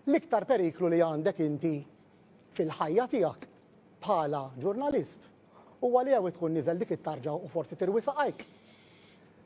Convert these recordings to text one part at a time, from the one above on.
L-iktar periklu li għandek inti fil-ħajja tiegħek bħala ġurnalist huwa li jew tkun niżel dik it-tarġa u forsi tirwi saqajk.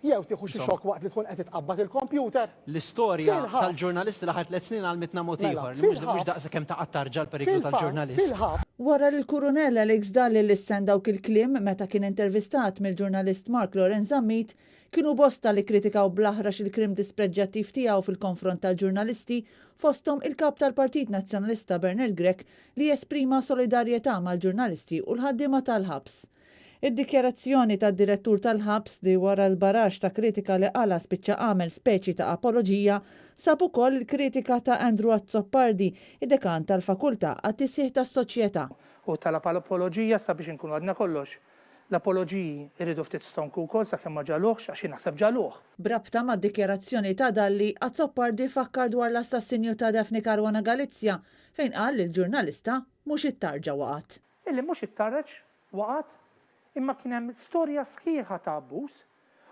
Jew tieħu xi xokk waqt li tkun qed titqabbad il-kompjuter. L-istorja tal-ġurnalisti l-aħħar tliet snin għallmitna mod Mela, ieħor, li mhux mhux fil-ħabs, daqs kemm taqa' t-tarġa l-periklu fil-fatt, tal-ġurnalist. fil-ħabs, Wara li l-Kurunell Alex Dalli lissen dawk il-kliem meta kien intervistat mill-ġurnalist Mark Laurence Zammit, kienu bosta li kkritikaw bl-aħrax il-krim dispreġġjattiv tiegħu fil-konfront tal-ġurnalisti, fosthom il-Kap tal-Partit Nazzjonalista Bernard Grech li esprima solidarjetà mal-ġurnalisti u l-ħaddiema tal-ħabs. Id-dikjarazzjoni tad-Direttur tal-ħabs, li wara l-baraxx ta' kritika li qala' spiċċa għamel speċi ta' apoloġija, sab ukoll il-kritika ta' Andrew Azzopardi, id-Dekan tal-Fakultà għat-Tisħiħ tas-Soċjetà. Hu talab għal apoloġija sabiex inkunu għadna kollox. L-apoloġiji jridu ftit stonku wkoll sakemm ma ġagħluhx, għax jien naħseb ġagħluh. B'rabta mad-dikjarazzjoni ta' Dalli, Azzopardi fakkar dwar l-assassinju ta' Daphne Caruana Galizia, fejn qal li l-ġurnalista mhux it-tarġa waqgħet. Illi mhux it-tarraġ waqgħet, imma kien hemm storja sħiħa ta' abbuż.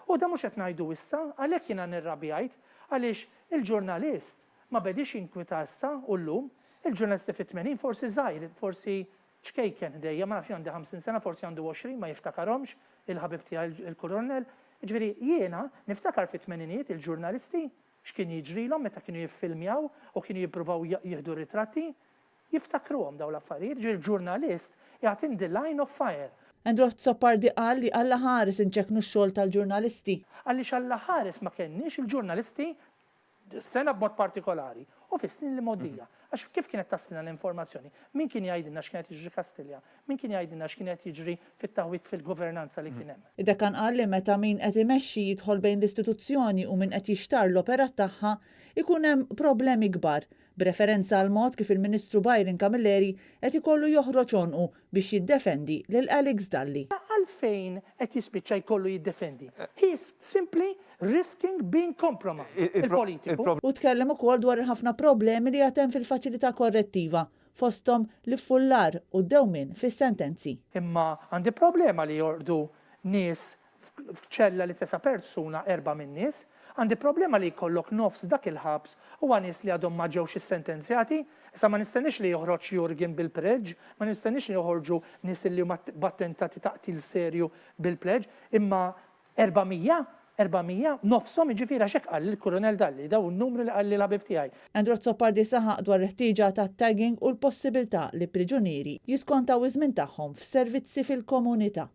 U dan mhux qed ngħidu issa, għalhekk jiena nirrabjajt, għaliex il-ġurnalist ma bediex jinkwita issa u llum. Il-ġurnalisti fit-80 forsi żgħir, forsi ċkejken ħdejja, ma nafx jien għandi 50 sena, forsi għandu 20, ma jiftakarhomx il-ħabib tiegħi il-Kurunell. Jiġifieri jiena niftakar fit-tmeninijiet il-ġurnalisti x'kien jiġrilhom meta kienu jiffilmjaw u kienu jippruvaw jieħdu ritratti. Jiftakruhom dawn l-affarijiet, jiġifieri l-ġurnalist qiegħed in the line of fire. Andrew Azzopardi qal li Alla ħares inċekknu x-xogħol tal-ġurnalisti. Għaliex Alla ħares ma kellniex il-ġurnalisti dis-sena b'mod partikolari u fis-snin l-imgħoddija. Għax kif kienet taslilna l-informazzjoni? Min kien jgħidilna x'kien qed jiġri Kastilja? Min kien jgħidilna x'kien qed jiġri fit-taħwid fil-governanza li kien hemm? Id-Dekan qal li meta min qed imexxi jidħol bejn l-istituzzjoni u min qed jixtarr l-operat tagħha, ikun hemm problemi kbar b'referenza għall-mod kif il-Ministru Byron Camilleri qed ikollu joħroġ għonqu biex jiddefendi lil Alex Dalli. Għalfejn qed jispiċċa jkollu jiddefendi? He is simply risking being compromised, il-politiku. Hu tkellem ukoll dwar il-ħafna problemi li għad hemm fil-faċilità korrettiva, fosthom l-iffullar u d-dewmien fis-sentenzi. Imma għandi problema li jorqdu nies f'ċella li tesa' persuna erbgħa min-nies. Għandi problema li jkollok nofs dak il-ħabs huwa nies li għadhom ma ġewx issentenzjati. Issa ma nistenniex li joħroġ Jurgen bil-pledge, ma nistenniex li joħorġu nies li huma b'attentati ta' qtil serju bil-pledge, imma 400? 400? Nofshom jiġifieri għax hekk qalli l-Kurunell Dalli, dawn in-numri li qalli l-ħabib tiegħi. Andrew Azzopardi saħaq dwar il-ħtieġa tat-tagging u l-possibiltà li priġunieri jiskontaw iż-żmien tagħhom f'servizzi fil-komunità.